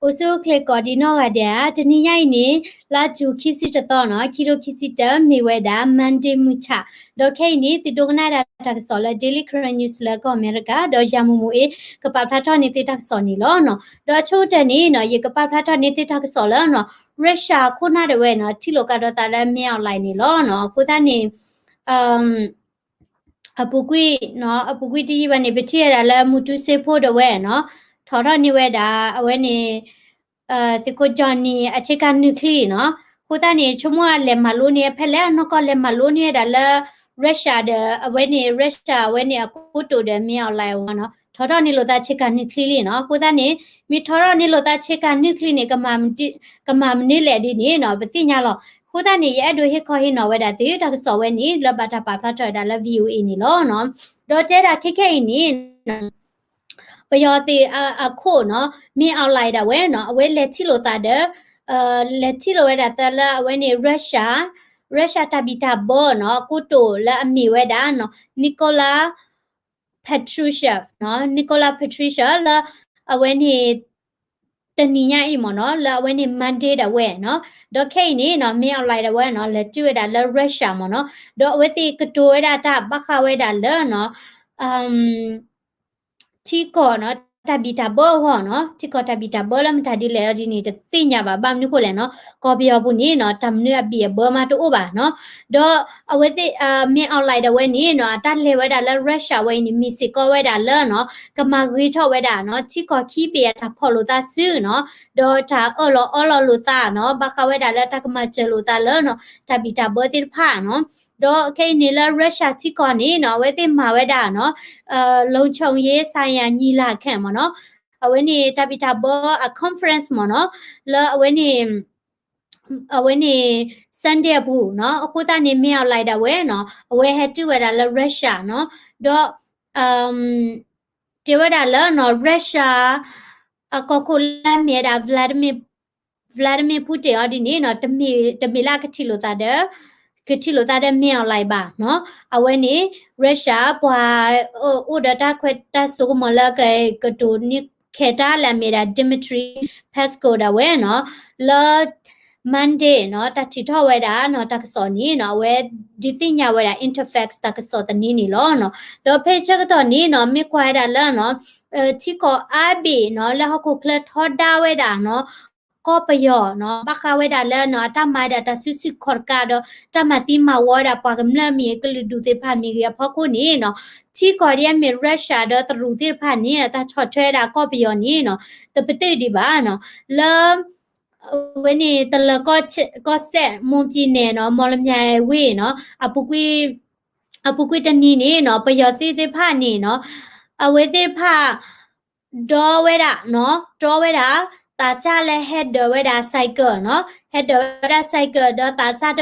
အိၣ်ဆူၣ်အိၣ်ချ့ကိးဒံနီၢ်ဂၤဒဲးဧါ, တနံၤညါအံၤန့ၣ် လါယူၤခံဆံတသီနီၤ, ခံထိခံဆံတၢ မ့ၢ်ဝဲဒၣ် Monday မုၢ်ဆၣ်, ဒီးခဲအံၤန့ၣ် သုဒိကနၣ်ဒၣ်တၢ်ကစီၣ်လၢ Daily Karen News လၢကီၢ်အမဲရကၤ, ဒီးယၤမူးမူးအ့ ကပာ်ဖျါထီၣ်န့ၢ်သုတၢ်ကစီၣ်န့ၣ်လီၤနီၤ. ဒီးအဆိကတၢၢ်န့ၣ်နီၤ ယကပာ်ဖျါထီၣ်န့ၢ်သုတၢ်ကစီၣ်လၢနီၤ Russia ခိၣ်နၢ်ဒၣ်ဝဲနီၤ ထံၣ်လိာ်ကဒီးသးလၢ မင်းအောင်လှိုင် န့ၣ်လီၤနီၤ. အဃိသတးန့ၣ် အပူၤကွံာ်နီၤ, အပူၤကွံာ်တယံာ်ဘၣ်န့ၣ် ပထံၣ်ဝဲဒၣ်လၢမူတူစ့ဖိဒၣ်ဝဲနီၤ, ထီထီၣ်န့ၢ်ဝဲဒၣ် အဝဲန့ၣ် သုးခိၣ် Johnny အဆ့ကၤနုာ်ချံနီၤ. အဃိသတးန့ၣ် ဆိကမိၣ်အလဲၤမၤလိန့ၢ်ဖဲလဲၣ်, နီၢ်ကီၢ်လဲၤမၤလိန့ၢ်ဝဲဒၣ်လၢ Russia ဒီး အဝဲန့ၣ် Russia အဝဲန့ၣ်အကိတိာ်ဒီး မင်းအောင်လှိုင် အဝဲနီၤ, ထီထီၣ်န့ၢ်လိာ်သးဆ့ကၤနုာ်ချံလံနီၤ. အဃိသတးန့ၣ် မ့ၢ်ထီထီၣ်န့ၢ်လိာ်သးဆ့ကၤနုာ်ချံန့ၣ် ကမၤမနုၤလဲၣ်ဒ်န့ၣ်နီၤ ပသ့ၣ်ညါလီၤ. အဃိသတးန့ၣ် ယအဲၣ်ဒိးဟ့ၣ်ခီဟ့ၣ်နီၤဝဲဒၣ်သုတၢ်ကစီၣ်ဝဲန့ၣ် လၢဘၣ်တၢ်ပာ်ဖျါထီၣ်ဝဲဒၣ်လၢ VOA န့ၣ်လီၤနီၤ. ဒီးတဲဒၣ်ခဲခဲအံၤန့ၣ် ပယီၤသုးအခိၣ်နီၤ မင်းအောင်လှိုင် ဒၣ်ဝဲနီၤ အဝဲလဲၤထံၣ်လိာ်သးဒီး လဲၤထံၣ်လိာ်ဝဲဒၣ်သးလၢအဝဲန့ၣ် Russia, Russia တၢ်ဘံၣ်တၢ်ဘၢနီၤ အကိတိာ်လၢအမ့ၢ်ဝဲဒၣ်နီၤ Nikola Patrushev နီၤ, Nikola Patrushev လၢအဝဲန့ၣ် တနံၤညါအံၤမ့ၢ်နီၤ လၢအဝဲန့ၣ် Monday ဒၣ်ဝဲနီၤ. ဒီးခဲအံၤန့ၣ်နီၤ မင်းအောင်လှိုင် ဒၣ်ဝဲနီၤ လဲၤတုၤဝဲဒၣ်လၢ Russia မ့ၢ်နီၤ, ဒီးအဝဲသ့ၣ်ကတိၤဝဲဒၣ်တၢ်ဘၣ်ဃးဝဲဒၣ်လၢနီၤ ထံကီၢ်နီၤ တၢ်ဘံၣ်တၢ်ဘၢအဂီၢ်နီၤ, ထံကီၢ်တၢ်ဘံၣ်တၢ်ဘၢလၢမတၤဒ်လဲၣ်အီၤဒ်န့ၣ် တသ့ၣ်ညါဘၣ်. ဘၣ်မနုၤဃိလဲၣ်နီၤ ကီၢ်ပယီၤပူၤန့ၣ်နီၤ တၢ်မနုၤအဘံၣ်အဘၢမးတအိၣ်ဘၣ်နီၤ. ဒီးအဝဲသ့ၣ် မင်းအောင်လှိုင် ဒၣ်ဝဲန့ၣ်နီၤ အတၢ်လဲၤဝဲဒၣ်လၢ Russia ဝဲအံၤန့ၣ် မ့ၢ်စ့ၢ်ကီးဝဲဒၣ်လၢနီၤ ကမၤဂ့ၤထီၣ်ဝဲဒၣ်နီၤ ထံကီၢ်ခံဘ့ၣ်အတၢ်ဖီၣ်လိာ်သးစုနီၤ, ဒီးတၢ်အၢၣ်လီၤအီလီၤလိာ်သးနီၤ ဘၣ်ဃးဝဲဒၣ်လၢတၢ်ကမၤစၢၤလိာ်သးလၢနီၤ တၢ်ဘံၣ်တၢ်ဘၢသ့ၣ်တဖၣ်နီၤ. ဒီးခဲအံၤန့ၣ်လၢ Russia ထံကီၢ်န့ၣ်နီၤ အဝဲသ့ၣ်မၤဝဲဒၣ်နီၤ လုံခြုံရေးဆိုင်ရာညီလာခံ မ့ၢ်နီၤ, အဝဲန့ၣ်တၢ်ဘံၣ်တၢ်ဘၢအ conference မ့ၢ်နီၤ, လၢအဝဲန့ၣ် အဝဲန့ၣ် Sunday အပူၤနီၤ. အဃိသတးန့ၣ် မင်းအောင်လှိုင် ဒၣ်ဝဲနီၤ အဝဲဟဲတုၤဝဲဒၣ်လၢ Russia နီၤ, ဒီး တဲဝဲဒၣ်လၢနီၤ Russia အကီၢ်ခိၣ်လၢအမ့ၢ်ဝဲဒၣ် Vladimir Vladimir Putin အီၤဒ်န့ၣ်နီၤ တမ့ၢ်လၢအကထံၣ်လိာ်သးဒီး ကထံၣ်လိာ်သးဒီး မင်းအောင်လှိုင် ဘၣ်နီၤ. အဝဲန့ၣ် Russia ပှၤအိၣ်ဒီးတၢ်ခွဲးတၢ်စိကမီၤလၢကကတိၤန့ၢ်ခဲတၢ်လၢအမ့ၢ်ဒၣ် Dmitry Peskov ဒၣ်ဝဲနီၤ လၢ Monday နီၤ တၢ်ထုးထီၣ်ဝဲဒၣ်နီၤ တၢ်ကစီၣ်န့ၣ်နီၤ အဝဲဒုးသ့ၣ်ညါဝဲဒၣ် Interfax တၢ်ကစီၣ်သန့န့ၣ်လီၤနီၤ. ဒီးဖဲဆၢကတီၢ်န့ၣ်နီၤ မ့ၢ်ကွၢ်ဝဲဒၣ်လၢနီၤ ထံကီၢ်အါဘ့ၣ်နီၤ လၢဟီၣ်ခိၣ်ချၢထီဒါဝဲဒၣ်နီၤ ကီၢ်ပယီၤနီၤ ဘၣ်ဃးဝဲဒၣ်လၢနီၤ အတၢ်မၤဒၣ်တၢ်စုဆူၣ်ခီၣ်တကးဒီး တၢ်မၤသံမၤဝီဒၣ်ပှၤကမျၢၢ်မ့ၢ်ဂ့ၤ ကလုာ်ဒူၣ်သ့ၣ်တဖၣ်မ့ၢ်ဂ့ၤအဖီခိၣ်န့ၣ်နီၤ ထံကီၢ်ဒ်အမ့ၢ် Russia ဒီးတရူးသ့ၣ်တဖၣ်န့ၣ် တၢ်ဆီၣ်ထွဲဒၣ်ကီၢ်ပယီၤန့ၣ်နီၤ တပတုာ်ဒံးဘၣ်နီၤ လၢ အဝဲန့ၣ် တလၢၤကီၢ်စဲၣ် မွန်ပြည်နယ် နီၤ မော်လမြိုင်ဝ့ၢ်နီၤ အပူၤကွံာ် အပူၤကွံာ်တနံၤန့ၣ်နီၤ ပယီၤသုးသ့ၣ်တဖၣ်န့ၣ်နီၤ အဝဲသ့ၣ်တဖၣ် ဒီဝဲဒၣ်နီၤ တြီဝဲဒၣ် သးစၢ်လၢဟဲဒၢးဝဲဒၣ် cycle နီၤ ဟဲဒၢးဝဲဒၣ် cycle ဒီး သးစၢ်တ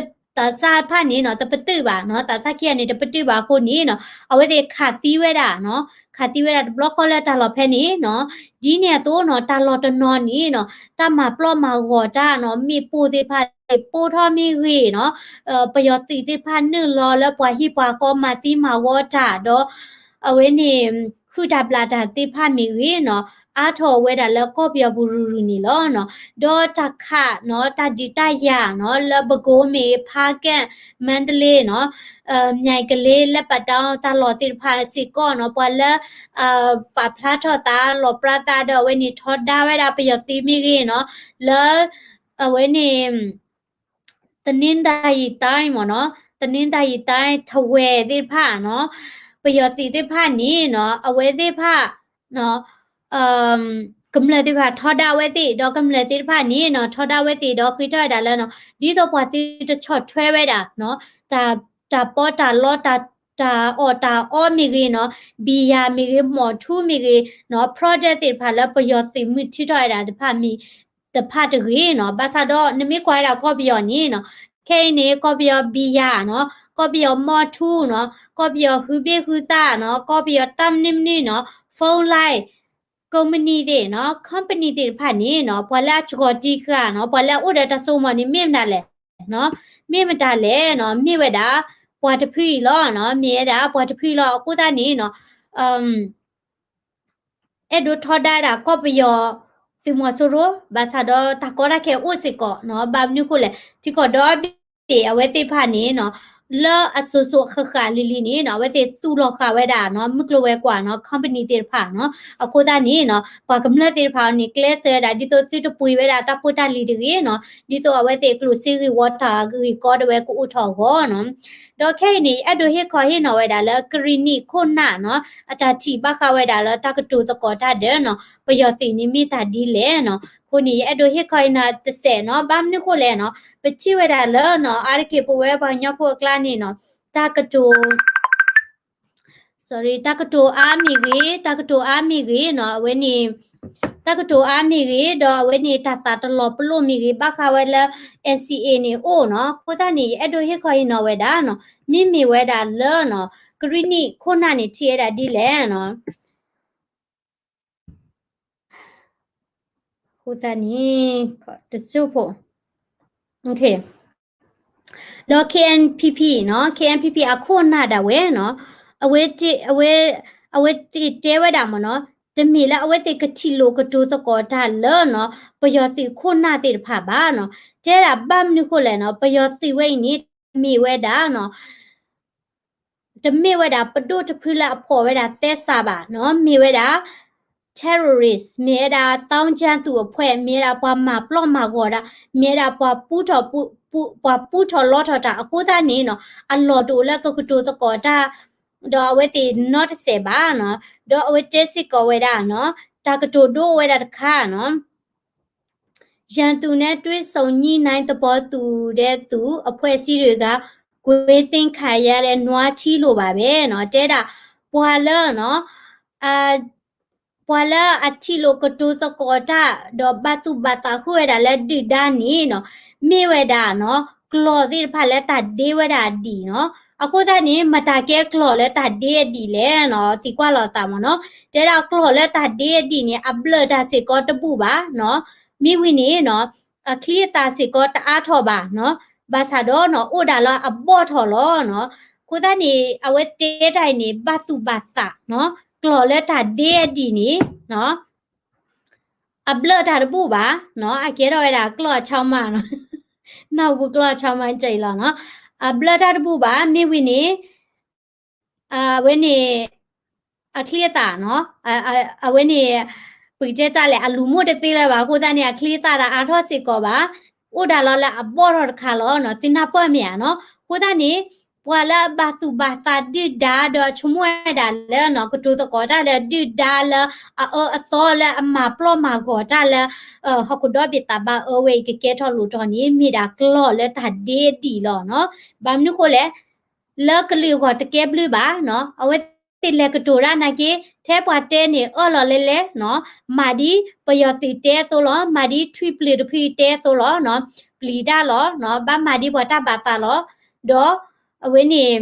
ဖၣ်န့ၣ်နီၤ တပတုာ်ဘၣ်နီၤ သးစၢ်ခံဂၤန့ၣ် တပတုာ်ဘၣ်အဃိန့ၣ်နီၤ အဝဲသ့ၣ်ခးသံဝဲဒၣ်နီၤ ခးသံဝဲဒၣ်တဘျီဃီလၢတၢ်လီၢ်ဖဲန့ၣ်နီၤ ဒ်န့ၣ်အသိးနီၤ တၢ်လီၢ်တနီၤန့ၣ်နီၤ တၢ်မၤပျီၣ်မၤဂီၤတၢ်နီၤ မ့ၣ်ပိၢ်သ့ၣ်တဖၣ် ပိၢ်ထီၣ်မ့ၢ်ဂ့ၤနီၤ ပယီၤသုးသ့ၣ်တဖၣ်နုာ်လီၤလၢပှၤဟံၣ်ပှၤဃီမၤသံမၤဝီတၢ်ဒီး အဝဲန့ၣ် ဃုတၢ်ဘျးတၢ်သ့ၣ်တဖၣ်မ့ၢ်ဂ့ၤနီၤ အါထီၣ်ဝဲဒၣ်လၢကီၢ်ပယီၤပူၤရုၢ်ရုၢ်န့ၣ်လီၤနီၤ ဒီးတၢ်ခးနီၤ တၢ်ဒုးတၢ်ယၤနီၤ လၢပဲခူးမ့ၢ်ဂ့ၤ ဖားကန့် မန္တလေးနီၤ မြိုင်ကလေး လက်ပံတောင်း တၢ်လီၢ်သ့ၣ်တဖၣ်စ့ၢ်ကီးနီၤ ပှၤလၢ ပာ်ဖျါထီၣ်သး လီၣ်ပြါသးဒီးအဝဲန့ၣ် ထီဒါဝဲဒၣ်ပယီၤသုးမ့ၢ်ဂ့ၤနီၤ လၢ အဝဲန့ၣ် တနင်္သာရီတိုင်း မ့ၢ်နီၤ တနင်္သာရီတိုင်း ထားဝယ် သ့ၣ်တဖၣ်နီၤ ပယီၤသုးသ့ၣ်တဖၣ်န့ၣ်နီၤ အဝဲသ့ၣ်တဖၣ် ကမျၢၢ်သ့ၣ်တဖၣ်ထီဒါဝဲသ့ၣ် ဒီးကမျၢၢ်သ့ၣ်တဖၣ်န့ၣ်နီၤ ထီဒါဝဲသ့ၣ်ဒီးဃ့ထီၣ်ဝဲဒၣ်လၢနီၤ ဒ်သိးပှၤသုတဆီၣ်ထွဲဝဲဒၣ်နီၤ တၢ်ပီးတၢ်လီ တၢ်အီၣ်တၢ်အီမ့ၢ်ဂ့ၤနီၤ ဘံယၤမ့ၢ်ဂ့ၤ မီၢ်ထူမ့ၢ်ဂ့ၤနီၤ product သ့ၣ်တဖၣ်လၢပယီၤသုးမုၢ်ထုးထီၣ်ဝဲဒၣ်တဖၣ်မ့ၢ် တဖၣ်တဂ့ၤနီၤ ဘၣ်ဆၣ်ဒီးနမ့ၢ်ကွၢ်ဝဲဒၣ်ကီၢ်ပယီၤန့ၣ်နီၤ ခဲအံၤန့ၣ် ကီၢ်ပယီၤဘံယၤနီၤ ကီၢ်ပယီၤမီၢ်ထူနီၤ ကီၢ်ပယီၤဃုဘ့ၣ်ဃုသၣ်နီၤ ကီၢ်ပယီၤတၢ်မနုၤမနုၤနီၤ phone line ကုမ္ပဏီသ့ၣ်နီၤ company သ့ၣ်တဖၣ်န့ၣ်နီၤ ပှၤလၢအစှီၤတံၢ်ဃာ်နီၤ ပှၤလၢအအိၣ်ဒီးတၢ်စိကမီၤန့ၣ် မ့ၢ်မတၤလဲၣ်နီၤ မ့ၢ်မတၤလဲၣ်နီၤ မ့ၢ်ဝဲဒၣ် ပှၤတဖုအံၤလီၤနီၤ မ့ၢ်ဝဲဒၣ်ပှၤတဖုအံၤလီၤ အဃိသတးန့ၣ်နီၤ အဲၣ်ဒိးထီဒါဝဲဒၣ်ကီၢ်ပယီၤ သုးမီၤစိရိၤ ဘၣ်ဆၣ်ဒီးတၢ်ကီတၢ်ခဲအိၣ်စ့ၢ်ကီးနီၤ, ဘၣ်မနုၤဃိလဲၣ် ထံကီၢ်ဒီဘ့ၣ်အဝဲသ့ၣ်တဖၣ်န့ၣ်နီၤ လၢအစိၤစိၤအဃၣ်ဃၣ်လံၤလံၤန့ၣ်နီၤ အဝဲသ့ၣ်သူၣ်လီၤဃာ်ဝဲဒၣ်နီၤ မုၢ်ကျိၤဝဲၤကွာ်နီၤ company သ့ၣ်တဖၣ်နီၤ, အဃိသတးန့ၣ်နီၤ ပှၤကမျၢၢ်သ့ၣ်တဖၣ်န့ၣ် ကျဲးစၢးဝဲဒၣ် ဒ်သိးသုတပှ့ၤဝဲဒၣ်တၢ်ဖိတၢ်လံၤတဂ့ၤနီၤ, ဒ်သိးအဝဲသ့ၣ်ကျိၣ်စ့ဂ့ၢ်ဝီတၢ်ဂ့ၢ်ကီဒၣ်ဝဲကအိၣ်ထီၣ်အဂီၢ်နီၤ, ဒီးခဲအံၤန့ၣ် ယအဲၣ်ဒိးဟ့ၣ်ခီဟ့ၣ်နီၤဝဲဒၣ်လၢ ကရံၣ်နံၣ်ခိၣ်နၢ်နီၤ အတၢ်ထံၣ်ဘၣ်ဃးဝဲဒၣ်လၢတၢ်ကတိၤသကိးတၢ်ဒီးနီၤ ပယီၤသုးန့ၣ်မ့ၢ်တၢ်ဒ်လဲၣ်နီၤ, အဃိန့ၣ် ယအဲၣ်ဒိးဟ့ၣ်ခီဟ့ၣ်နီၤတစဲးနီၤ, ဘၣ်မနုၤဃိလဲၣ်နီၤ, ပထံၣ်ဝဲဒၣ်လၢနီၤ အါတက့ၢ်ပဝဲပှၤကညီဖိအကျါန့ၣ်နီၤ တၢ်ကတိၤ sorry တၢ်ကတိၤအါမ့ၢ်ဂ့ၤ တၢ်ကတိၤအါမ့ၢ်ဂ့ၤနီၤ အဝဲန့ၣ် တၢ်ကတိၤအါမ့ၢ်ဂ့ၤ ဒီးအဝဲန့ၣ်တၢ်သးတလီၤပလိာ်မ့ၢ်ဂ့ၤ ဘၣ်ဃးဝဲလၢ NCA န့ၣ်အိၣ်နီၤ, အဃိသတးန့ၣ် ယအဲၣ်ဒိးဟ့ၣ်ခီဟ့ၣ်နီၤဝဲဒၣ်နီၤ, မ့မ့ၢ်ဝဲဒၣ်လၢနီၤ ကရံၣ်နံၣ်ခိၣ်နၢ်န့ၣ်ထံၣ်ဝဲဒၣ်ဒ်လဲၣ်နီၤ အဃိသတးန့ၣ် တစိၢ်ဖိ ဒီး KNPP နီၤ KNPP အခိၣ်နၢ်ဒၣ်ဝဲနီၤ အဝဲ အဝဲ အဝဲသ့ၣ်တဲဝဲဒၣ်မ့ၢ်နီၤ တမ့ၢ်လၢအဝဲသ့ၣ်ကထံၣ်လိာ်ကတိၤသကိးတၢ်လၢနီၤ ပယီၤသုးခိၣ်နၢ်သ့ၣ်တဖၣ်ဘၣ်နီၤ, တဲဒၣ်ဘၣ်မနုၤဃိလဲၣ်နီၤ ပယီၤသုးဝဲအံၤန့ၣ် တမ့ၢ်ဝဲဒၣ်နီၤ တမ့ၢ်ဝဲဒၣ်ပဒိၣ်တဖုလၢအဖီၣ်ဝဲဒၣ်သဲစးဘၣ်နီၤ, မ့ၢ်ဝဲဒၣ် terrorist မ့ၢ်ဝဲဒၣ် သောင်းကျန်းသူအဖွဲ့ မ့ၢ်ဝဲဒၣ်ပှၤမၤပျီၢ်မၤဂီၤတၢ် မ့ၢ်ဝဲဒၣ်ပှၤပူထီၣ် ပှၤပူထီၣ်လီထီၣ်တၢ် အဃိသတးန့ၣ်နီၤ အလီၢ်တအိၣ်လၢကကတိၤသကိးတၢ် ဒီးအဝဲသ့ၣ်နီတစဲးဘၣ်နီၤ, ဒီးအဝဲတဲစ့ၢ်ကီးဝဲဒၣ်နီၤ တၢ်ကတိၤဒိအိၣ်ဝဲဒၣ်တခါနီၤ ရန်သူနဲ့တွေ့ဆုံညှိနှိုင်းသဘောတူတဲ့သူအဖွဲ့အစည်းတွေက ကွင်းသင်္ခါရတဲ့နွားထီးလိုပါပဲနီၤ, တဲဒၣ် ပှၤလၢနီၤ ပှၤလၢအထံၣ်လိာ်ကတိၤသကိးတၢ် ဒီးဘၣ်သူၣ်ဘၣ်သးဃုာ်ဝဲဒၣ်လၢဒုၣ်ဒါန့ၣ်နီၤ မ့ၢ်ဝဲဒၣ်နီၤ ကျီၢ်သ့ၣ်တဖၣ်လၢတၢ်ဒ့ဝဲဒၣ်အဒံးနီၤ, အဃိသတးန့ၣ် မတၤကဲကျီၢ်လၢတၢ်ဒ့အဒံးလဲၣ်နီၤ သံကွၢ်လိာ်သးမ့ၢ်နီၤ, တဲဒၣ်ကျီၢ်လၢတၢ်ဒ့အဒံးန့ၣ် အဘျၢၣ်တၢ်စ့ၢ်ကီးတဘူၣ်ဘၣ်နီၤ, မ့ၢ်ဝံၤန့ၣ်နီၤ အချံအသၣ်စ့ၢ်ကီးတအါထီၣ်ဘၣ်နီၤ, ဘၣ်ဆၣ်ဒီးနီၤ အိၣ်ဒၣ်လၢအဘီၣ်ထီၣ်လီၤနီၤ, အဃိသတးန့ၣ် အဝဲတဲတၢ်အံၤန့ၣ် ဘၣ်သူၣ်ဘၣ်သးနီၤ, ကျီၢ်လၢတၢ်ဒ့အဒံးန့ၣ်နီၤ အဘျၢၣ်တၢ်တဘူၣ်ဘၣ်နီၤ, အကဲထီၣ်ဝဲဒၣ်ကျီၢ်အဆီမးနီၤ, နၢ်ဟူကျီၢ်အဆီမးကဲအံၤလီၤနီၤ, အဘျၢၣ်တၢ်တဘူၣ်ဘၣ်, မ့ၢ်ဝံၤန့ၣ် အဝဲန့ၣ် အချံအသၣ်နီၤ, အဝဲန့ၣ် ပကတဲတၢ်လဲၣ် အလူၤမိၢ်တသ့လၢၤဘၣ် အဃိသတးန့ၣ် အချံအသၣ်တအါထီၣ်စ့ၢ်ကီးဘၣ်, အိၣ်ဒၣ်လီၤလၢအဘီၣ်ထီၣ်တခါလီၤနီၤ, သ့ၣ်နၢ်ပၢၢ်မ့ၢ်ဧါနီၤ, အဃိသတးန့ၣ် ပှၤလၢအဘၣ်သူၣ်ဘၣ်သးဒုၣ်ဒါ ဒီးဆိကမိၣ်ဝဲဒၣ်လၢနီၤ ကတိၤသကိးတၢ်လၢဒုၣ်ဒါလၢ အအၢအသီလၢအမၤပျီၢ်မၤဂီၤတၢ်လၢ ဟီၣ်ခိၣ်ဒီဘ့ၣ်သးဘၣ်အၢဝဲအံၤ ကကဲထီၣ်လိၣ်ထီၣ်န့ၣ် မ့ၢ်ဒၣ်ကျီၢ်လၢတၢ်ဒ့အဒံးလီၤနီၤ, ဘၣ်မနုၤဃိလဲၣ် လၢကလုာ်အဂီၢ်တကဲဘျုးဘၣ်နီၤ, အဝဲသ့ၣ်လဲၤကတိၤတၢ်နာ်က့ ထဲပှၤတဲန့ၣ်အၢၣ်လီၤလဲၤလဲၤနီၤ, မၤဒ်ပယီၤသုးတဲအသိးလီၤ, မၤဒ်ထွံၣ်ပျုၤတဖုတဲအသိးလီၤနီၤ, ပျံၤတၢ်လီၤနီၤ, ဘၣ်မၤဒ်ပှၤတၢ်ဘၣ်သးလီၤ, ဒီးအဝဲန့ၣ်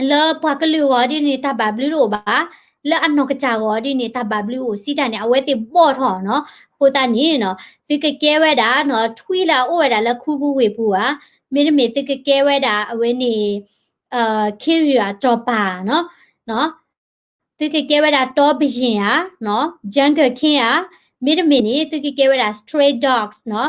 လၢပှၤကလုာ်အဂီၢ်ဒ်န့ၣ် တၢ်ဘၣ်ဘျုးတအိၣ်ဘၣ်, လၢအနီၢ်ကစၢ်အဂီၢ်ဒ်န့ၣ် တၢ်ဘၣ်ဘျုးအိၣ်စံးတၢ်န့ၣ် အဝဲသ့ၣ်ဘီၣ်ထီၣ်နီၤ, အဃိသတးန့ၣ်နီၤ သုကကဲဝဲဒၣ်နီၤ ထွံၣ်လၢအအိၣ်ဝဲဒၣ်လၢခူပူၤဝ့ၢ်ပူၤဧါ, မ့တမ့ၢ်သုကကဲဝဲဒၣ်အဝဲန့ၣ် ခ့ရံၣ်အစီၤပၤနီၤ, သုကကဲဝဲဒၣ်တီပယံၤဧါ, jungle kingဧါ, မ့တမ့ၢ်န့ၣ် သုကကဲဝဲဒၣ် stray dogsနီၤ,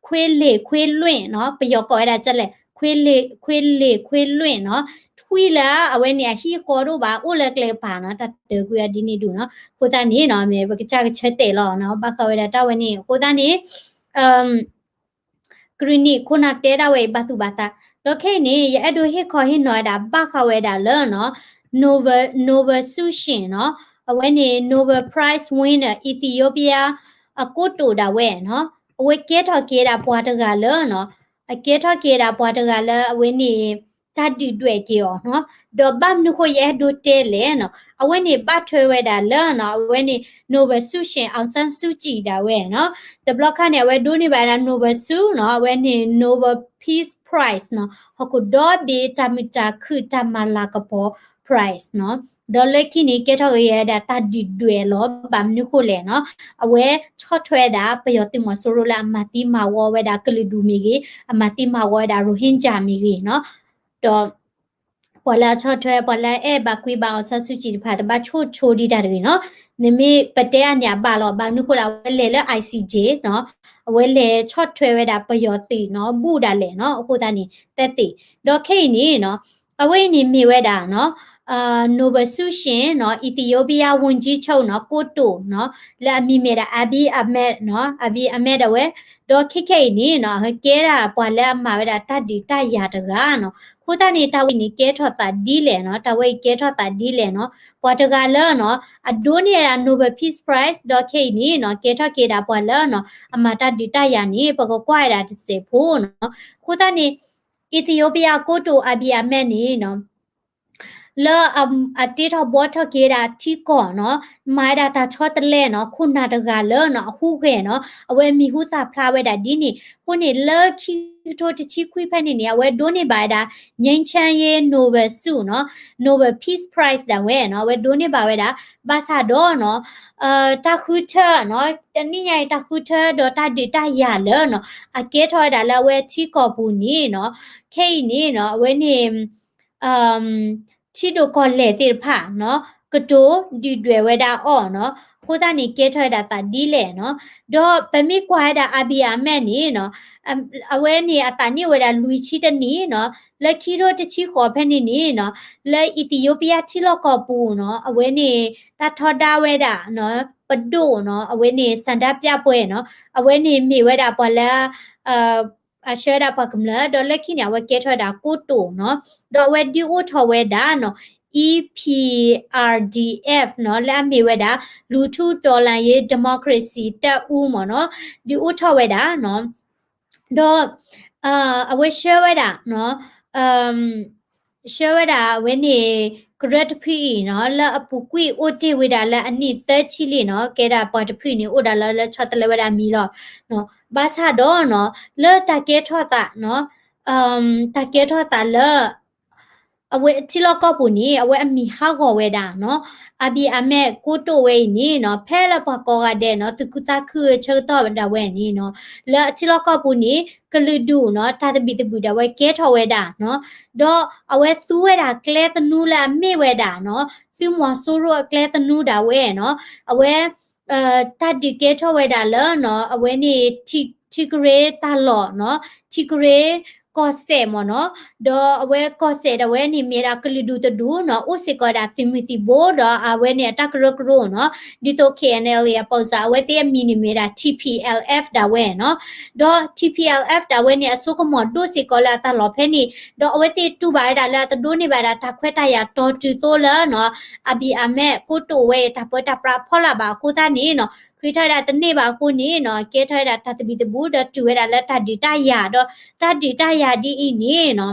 ခွေးလ့ၣ်ခွေးလွင့်နီၤ, ပယီၤကိးဝဲဒၣ်ကလဲၣ်, ခွေးလ့ၣ်ခွေးလွင့်နီၤ, ထွံၣ်လၢအဝဲန့ၣ်အဟံၣ်ဃီတအိၣ်ဘၣ် အိၣ်လၢကျဲကပၤနီၤ, တၢ်တၢၢ်ကွံာ်အီၤဒ်န့ၣ်ဒူၣ်နီၤ, အဃိသတးန့ၣ်နီၤ မ့ၢ်ပကစၢ်ကဆၢတဲာ်လီၤနီၤ, ဘၣ်ဃးဝဲဒၣ်တၢ်ဝဲန့ၣ် အဃိသတးန့ၣ် ကရံၣ်နံၣ်ခိၣ်နၢ်တဲဒၣ်ဝဲအံၤဘၣ်သူၣ်ဘၣ်သး, ဒီးခဲအံၤန့ၣ် ယအဲၣ်ဒိးဟ့ၣ်ခီဟ့ၣ်နီၤဝဲဒၣ် ဘၣ်ဃးဝဲဒၣ်လၢနီၤ Nobel Nobel ဆုရှင်နီၤ, အဝဲန့ၣ် Nobel Prize winner Ethiopia အကိတိာ်ဒၣ်ဝဲနီၤ, အဝဲကဲထီၣ်က့ၤဒၣ်ပှၤတဂၤလၢနီၤ, အကဲထီၣ်က့ၤဒၣ်ပှၤတဂၤလၢအဝဲန့ၣ် တၢ်ဒုၣ်ဒွဲၣ်က့ၤအီၤနီၤ, ဒီးဘၣ်မနုၤဃိယအဲၣ်ဒိးတဲလဲၣ်နီၤ, အဝဲန့ၣ်ဘၣ်ထွဲဝဲဒၣ်လၢနီၤ အဝဲန့ၣ် Nobel ဆုရှင် အောင်ဆန်းစုကြည် ဒၣ်ဝဲနီၤ, တဘျီခါန့ၣ် အဝဲဒိးန့ၢ်ဘၣ်ဒၣ် Nobel ဆုနီၤ, အဝဲန့ၣ် Nobel Peace Prize နီၤ, ဟီၣ်ခိၣ်ဒီဘ့ၣ်တၢ်မုာ်တၢ်ခုၣ်တၢ်မၤလၤကပီၤ prize နီၤ, ဒီးလၢခံန့ၣ် ကဲထီၣ်က့ၤဝဲဒၣ်တၢ်ဒုၣ်ဒွဲၣ်လီၤ, ဘၣ်မနုၤဃိလဲၣ်နီၤ, အဝဲဆီၣ်ထွဲဝဲဒၣ် ပယီၤသုးမီၤစိရိၤလၢအမၤသံမၤဝီဝဲဒၣ်ကလုာ်ဒူၣ်မ့ၢ်ဂ့ၤ, အမၤသံမၤဝီဝဲဒၣ် Rohingya မ့ၢ်ဂ့ၤနီၤ, ဒီး ပှၤလၢအဆီၣ်ထွဲ ပှၤလၢအအဲၣ်ဘၣ်ကွံဘၣ် အောင်ဆန်းစုကြည် တဖၣ် တဘၣ်ဆိၣ်ဆိဒံးတၢ်တဂ့ၤနီၤ. နမ့ၢ်ပတဲအန့ၣ်အဘၣ်လီၤ. ဘၣ်မနုၤဃိလဲၣ် အဝဲလဲၤလၢ I C J နီၤ, အဝဲလဲၤဆီၣ်ထွဲဝဲဒၣ်ပယီၤသုးနီၤ, ဘူၣ်ဒၣ်လဲာ်နီၤ, အဃိသတးန့ၣ် သဲသ့ၣ်. ဒီးခဲအံၤန့ၣ်နီၤ, အဝဲအံၤန့ၣ်မ့ၢ်ဝဲဒၣ်နီၤ, နီၢ်ဘၢၣ်ဆူၣ်ၡ့ၣ်နီၤ, အံၣ်သံယိပံယါ ဝန်ကြီးချုပ် နီၤ, ကိတိာ်နီၤ, လၢအမံၤမ့ၢ်ဒၣ် Abiy Ahmed နီၤ, Abiy Ahmed ဒၣ်ဝဲ, ဒီးခဲခဲအံၤန့ၣ်နီၤ, ကဲဒၣ်ပှၤလၢအမၤဝဲဒၣ်တၢ်ဒုးတၢ်ယၤတဂၤနီၤ. အဃိသတးန့ၣ် တၢ်ဝဲအံၤန့ၣ် ကဲထီၣ်သးဒ်လဲၣ်နီၤ, တၢ်ဝဲအံၤကဲထီၣ်သးဒ်လဲၣ်နီၤ, ပှၤတဂၤလၢနီၤ, အဒိးန့ၢ်ဝဲဒၣ် Nobel Peace Prize ဒီးခဲအံၤန့ၣ်နီၤ, ကဲထီၣ်က့ၤဒၣ်ပှၤလၢနီၤ, အမၤတၢ်ဒုးတၢ်ယၤန့ၣ် ပကကွၢ်ဝဲဒၣ်တစဲးဖိနီၤ. အဃိသတးန့ၣ် အံၣ်သံယိပံယါကိတိာ် Abiy Ahmed န့ၣ်နီၤ လၢအတ့ထီၣ်ဘှီထီၣ်က့ၤဝဲဒၣ်ထံကီၢ်နီၤ, မၤဝဲဒၣ်တၢ်ဆီတလဲနီၤ, ခိၣ်နၢ်တဂၤလၢနီၤ, အဟူးဂဲၤနီၤ, အဝဲမံၤဟူသၣ်ဖျါဝဲဒၣ်ဒ်န့ၣ်. အဃိန့ၣ် လၢခံကထိတဆံခွံဖဲန့ၣ်န့ၣ် အဝဲဒိးန့ၢ်ဘၣ်ဝဲဒၣ် ငြိမ်းချမ်းရေး Nobel ဆုနီၤ, Nobel Peace Prize ဒၣ်ဝဲနီၤ, အဝဲဒိးန့ၢ်ဘၣ်ဝဲဒၣ်, ဘၣ်ဆၣ်ဒီးနီၤ, တၢ်ဃုထၢနီၤ, တနံၣ်ညါအံၤတၢ်ဃုထၢဒီးတၢ်ဒုးတၢ်ယၤလၢနီၤ, အကဲထီၣ်ဝဲဒၣ်လၢအဝဲထံကီၢ်ပူၤန့ၣ်နီၤ, ခဲအံၤန့ၣ်နီၤ, အဝဲန့ၣ် ထံဒိၣ်ကီၢ်လဲၢ်သ့ၣ်တဖၣ်နီၤ, ကတိၤဒုၣ်ဒွဲၣ်ဝဲဒၣ်အီၤနီၤ, အဃိသတးန့ၣ် ကဲထီၣ်ဝဲဒၣ်သးဒ်လဲၣ်နီၤ. ဒီးပမ့ၢ်ကွၢ်ဝဲဒၣ် Abiy Ahmed န့ၣ်နီၤ, အဝဲန့ၣ်အသးနံၣ်အိၣ်ဝဲဒၣ်လွံၢ်ဆံတနံၣ်နီၤ, လၢခံကထိတဆံဃိးဖဲန့ၣ်န့ၣ်နီၤ, လၢအံၣ်သံယိပံယါထံလီၢ်ကီၢ်ပူၤနီၤ, အဝဲန့ၣ် တၢ်ထီဒါဝဲဒၣ်နီၤ, ပဒိၣ်နီၤ, အဝဲန့ၣ် ဆန္ဒပြပွဲနီၤ, အဝဲန့ၣ်မ့ၢ်ဝဲဒၣ်ပှၤလၢ အဆှၢဝဲဒၣ်ပှၤကမျၢၢ်, ဒီးလၢခံန့ၣ် အဝဲကဲထီၣ်ဝဲဒၣ်ကိတိာ်နီၤ, ဒီးအဝဲဒုးအိၣ်ထီၣ်ဝဲဒၣ်နီၤ, E P R D F နီၤ, လၢအမ့ၢ်ဝဲဒၣ် လူထုတော်လှန်ရေး ဒီမိုကရေစီတပ်ဦး မ့ၢ်နီၤ, ဒုးအိၣ်ထီၣ်ဝဲဒၣ်နီၤ, ဒီး အဝဲဆှၢဝဲဒၣ်နီၤ, ဆှၢဝဲဒၣ်အဝဲန့ၣ် ကရၢတဖုအံၤနီၤ, လၢအပူၤကွံာ်အိၣ်တ့ၢ်ဝဲဒၣ်လၢအနံၣ်သၢဆံလံနီၤ, ကဲဒၣ်ပှၤတဖုန့ၣ် အိၣ်ဒၣ်လၢ လၢဆီတလဲဝဲဒၣ်မံၤလီၤ. ဘၣ်ဆၣ်ဒီးနီၤ, လၢတၢ်ကဲထီၣ်သးနီၤ, တၢ်ကဲထီၣ်သးလၢ အဝဲထံလီၢ်ကီၢ်ပူၤန့ၣ် အဝဲအမံၤဟးဂီၤဝဲဒၣ်နီၤ, Abiy Ahmed ကိတိာ်ဝဲအံၤန့ၣ်နီၤ, ဖဲလၢပှၤကိးဂၤဒဲးနီၤ, သုးခိၣ်သၣ်ခုဆၢကတီၢ်ဝဲဒၣ်ဝဲန့ၣ်နီၤ, လၢအထံလီၢ်ကီၢ်ပူၤန့ၣ် ကလုာ်ဒူၣ်နီၤ, တၢ်သဘံၣ်သဘုၣ်ဒၣ်ဝဲကဲထီၣ်ဝဲဒၣ်နီၤ, ဒီးအဝဲသူဝဲဒၣ်ကျဲသနူလၢအမ့ၢ်ဝဲဒၣ်နီၤ, သုးမီၤစိရိၤအကျဲသနူဒၣ်ဝဲနီၤ, အဝဲ တၢ်ဒုးကဲထီၣ်ဝဲဒၣ်လၢနီၤ, အဝဲန့ၣ် ထံကရ့တၢ်လီၢ်နီၤ, ထံကရ့ကီၢ်စဲၣ်မ့ၢ်နီၤ, ဒီးအဝဲကီၢ်စဲၣ်ဒၣ်ဝဲန့ၣ် မ့ၢ်ဝဲဒၣ်ကလုာ်ဒူၣ်တဒူၣ်နီၤ, အိၣ်စ့ၢ်ကီးဝဲဒၣ်သုးမုၢ်သံၣ်ဘိ ဒီးအဝဲန့ၣ်အတၢ်ကရၢကရိနီၤ, ဒ်သိး K N L A အပီၢ်စၢ် အဝဲသ့ၣ်အမံၤန့ၣ်မ့ၢ်ဝဲဒၣ် T P L F ဒၣ်ဝဲနီၤ, ဒီး T P L F ဒၣ်ဝဲန့ၣ် အစိကမီၤဒိၣ်စ့ၢ်ကီးလၢအတၢ်လီၢ်ဖဲန့ၣ်, ဒီးအဝဲသ့ၣ်တူၢ်ဘၣ်ဝဲဒၣ်လၢအတဒိးန့ၢ်ဘၣ်ဒၣ်တၢ်ခွဲးတၢ်ယာ်တီတုၤသိးလၢနီၤ, Abiy Ahmed ကိတိာ်ဝဲအံၤတၢ်ပၢတၢ်ပြးဖီလာ်ဘၣ်အဃိသတးန့ၣ်နီၤ, ဃ့ထီၣ်ဝဲဒၣ်တန့ၢ်ဘၣ်အဃိန့ၣ်နီၤ, ကဲထီၣ်ဝဲဒၣ်တၢ်သဘံၣ်သဘုၣ် ဒီးတုၤဝဲဒၣ်လၢတၢ်ဒုးတၢ်ယၤဒီး တၢ်ဒုးတၢ်ယၤဒ်အံၤန့ၣ်နီၤ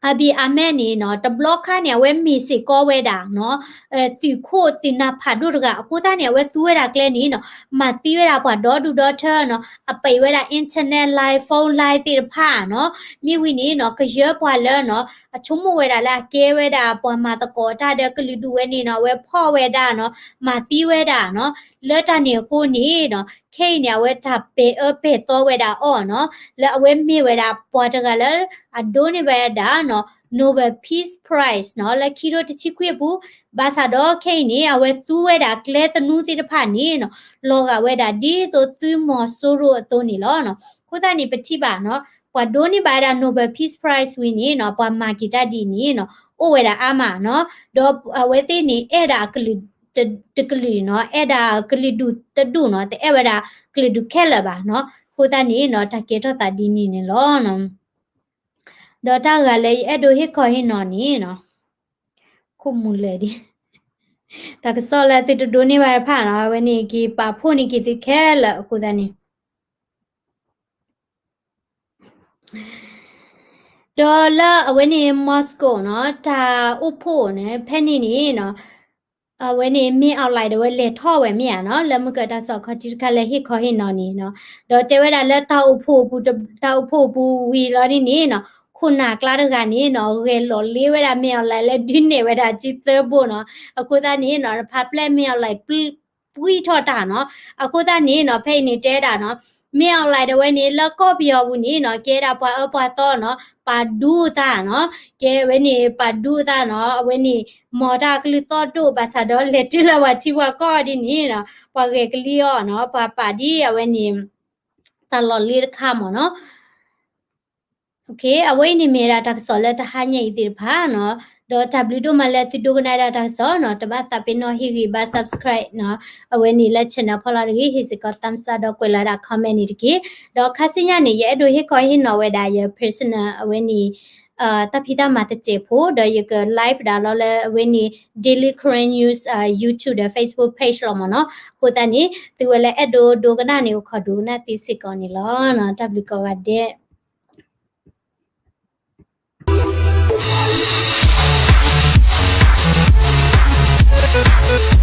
Abiy Ahmed န့ၣ်နီၤ, တဘျီခါန့ၣ် အဝဲမ့ၢ်စ့ၢ်ကီးဝဲဒၣ်နီၤ, သုးခိၣ်သုးနၢ်ဖးဒိၣ်တဂၤအဃိသတးန့ၣ် အဝဲသူဝဲဒၣ်ကျဲန့ၣ်နီၤ, မၤသံဝဲဒၣ်ပှၤဒီဒူၣ်ဒီထၢနီၤ, အပိတ်ဝဲဒၣ် internet line, phone line သ့ၣ်တဖၣ်နီၤ, မ့ၢ်ဝံၤန့ၣ်နီၤ, ကယၢပှၤလၢနီၤ, အဆိကမိၣ်ဝဲဒၣ်လၢအကဲဝဲဒၣ်ပှၤမၤသကိးတၢ်ဒီးကလုာ်ဒူၣ်ဝဲန့ၣ်နီၤ, အဝဲဖီၣ်ဝဲဒၣ်နီၤ, မၤသံဝဲဒၣ်နီၤ, လၢတၢ်န့ၣ်အဃိန့ၣ်နီၤ, ခဲအံၤန့ၣ် အဝဲတၢ်ပဲာ်အၢပဲာ်သီဝဲဒၣ်အီၤနီၤ, လၢအဝဲမ့ၢ်ဝဲဒၣ်ပှၤတဂၤလၢ အဒိးန့ၢ်ဝဲဒၣ်နီၤ, Nobel Peace Prize နီၤ, လၢခံထိတဆံခွံအပူၤ, ဘၣ်ဆၣ်ဒီးခဲအံၤန့ၣ် အဝဲသူဝဲဒၣ်ကျဲသနူသ့ၣ်တဖၣ်န့ၣ်နီၤ, လီၤဂာ်ဝဲဒၣ်ဒ်သိးသုးမီၤစိရိၤအသိးန့ၣ်လီၤနီၤ. အဃိသတးန့ၣ် ပထံၣ်ဘၣ်နီၤ, ပှၤဒိးန့ၢ်ဘၣ်ဝဲဒၣ် Nobel Peace Prize ဝံၤန့ၣ်နီၤ, ပှၤမၤက့ၤတၢ်ဒ်န့ၣ်နီၤ, အိၣ်ဝဲဒၣ်အါမးနီၤ, ဒီးအဝဲသ့ၣ်န့ၣ် အဲၣ်ဒၣ်အကလုာ် တကလုာ်နီၤ, အဲၣ်ဒၣ်ကလုာ်ဒူၣ်တဒူၣ်နီၤ, တအဲၣ်ဝဲဒၣ်ကလုာ်ဒူၣ်ခဲလၢာ်ဘၣ်နီၤ. အဃိသတးန့ၣ်နီၤ, တၢ်ကဲထီၣ်သးဒ်န့ၣ်န့ၣ်လီၤနီၤ. ဒီးတၢ်ဂၤလၢယအဲၣ်ဒိးဟ့ၣ်ခီဟ့ၣ်နီၤန့ၣ်နီၤ, ခိၣ်မူလၢာ်ဒံး, တၢ်ကစီၣ်လၢသုတဒိးန့ၢ်ဘၣ်တဖၣ်နီၤ, အဝဲန့ၣ်က့ၤပာ်ဖှိၣ်န့ၢ်က့ၤသုခဲလၢာ်အဃိသတးန့ၣ် ဒီးလၢအဝဲန့ၣ် Moscow နီၤ, တၢ်အိၣ်ဖှိၣ်န့ၣ် ဖဲန့ၣ်န့ၣ်နီၤ, အဝဲန့ၣ် မင်းအောင်လှိုင် ဒီးဝဲလဲၤထီၣ်ဝဲမ့ၢ်ဧါနီၤ, လၢမုၢ်ကၢၢ်တၢ်စီၣ်ခီထံတခါလၢဟ့ၣ်ခီဟ့ၣ်နီၤန့ၣ်နီၤ, ဒီးတဲဝဲဒၣ်လၢတၢ်အိၣ်ဖှိၣ်အပူၤ, တၢ်အိၣ်ဖှိၣ်အပူၤဝံၤလီၤန့ၣ်န့ၣ်နီၤ, ခိၣ်နၢ်ကျါတဂၤန့ၣ်နီၤ, ဂဲၤလီၤလ့ဝဲဒၣ် မင်းအောင်လှိုင် လၢဒုးနဲၣ်ဝဲဒၣ်စုသၢဘိနီၤ. အဃိသတးန့ၣ်နီၤ, ဖးဖျဲၣ် မင်းအောင်လှိုင် ပှံၢ်ထီၣ်တၢ်နီၤ. အဃိသတးန့ၣ်နီၤ, ဖဲအံၤန့ၣ်တဲဒၣ်နီၤ, မ့ၢ်အီၣ်လဲၣ်ဒီးဝဲန့ၣ် လၢကီၢ်ပယီၤပူၤန့ၣ်နီၤ ကဲဒၣ်ပှၤအၢပှၤသီနီၤ ပာ်ဒူသးနီၤ ကဲဝဲန့ၣ် ပာ်ဒူသးနီၤ အဝဲန့ၣ် မီၤတၢ်ကလုၢ်သီၣ်ဒိၣ်ဘၣ်ဆၣ်ဒီး လဲၤတုၤလၢပှၤထံပှၤကီၢ်ဒ်န့ၣ်နီၤ ပှၤဂဲၤကလံၣ်အီၤနီၤ ပှၤပာ်ဒ်အဝဲန့ၣ် တၢ်လီၢ်လ့တခါမ့ၢ်နီၤ အဝဲအံၤန့ၣ်မ့ၢ်ဒၣ်တၢ်ကစီၣ်လၢတဟါညါအံၤသ့ၣ်တဖၣ်နီၤ ဒီးတၢ်ဘျုးဒိၣ်မးလၢသုဒိကနၣ်ဒၣ်တၢ်ကစီၣ်နီၤ တဘၣ်သးပ့ၤနီၣ်ဟ့ၣ်ဂံၢ်ဘါ subscribe နီၤ အဝဲန့ၣ်လၢ channel ဖီလာ်တဂ့ၤ ဟ့ၣ်စ့ၢ်ကီး thumbs up ဒီးကွဲးလီၤဒၣ် comment န့ၣ်တက့ၢ်. ဒီးခါဆူညါန့ၣ် ယအဲၣ်ဒိးဟ့ၣ်ခီဟ့ၣ်နီၤဝဲဒၣ်ယ personal အဝဲန့ၣ် တၢ်ဖံးတၢ်မၤတစဲးဖိ ဒီးယက live ဒၣ်လီၤလၢအဝဲန့ၣ် Daily Karen News YouTube ဒီး Facebook page လီၤမ့ၢ်နီၤ. အဃိသတးန့ၣ် သုဝဲလၢအဲၣ်ဒိးဒိကနၣ်န့ၣ် အိၣ်ခိးဒိကနၣ်သ့စ့ၢ်ကီးန့ၣ်လီၤ. တၢ်ဘျုးကိးဂၤဒဲး.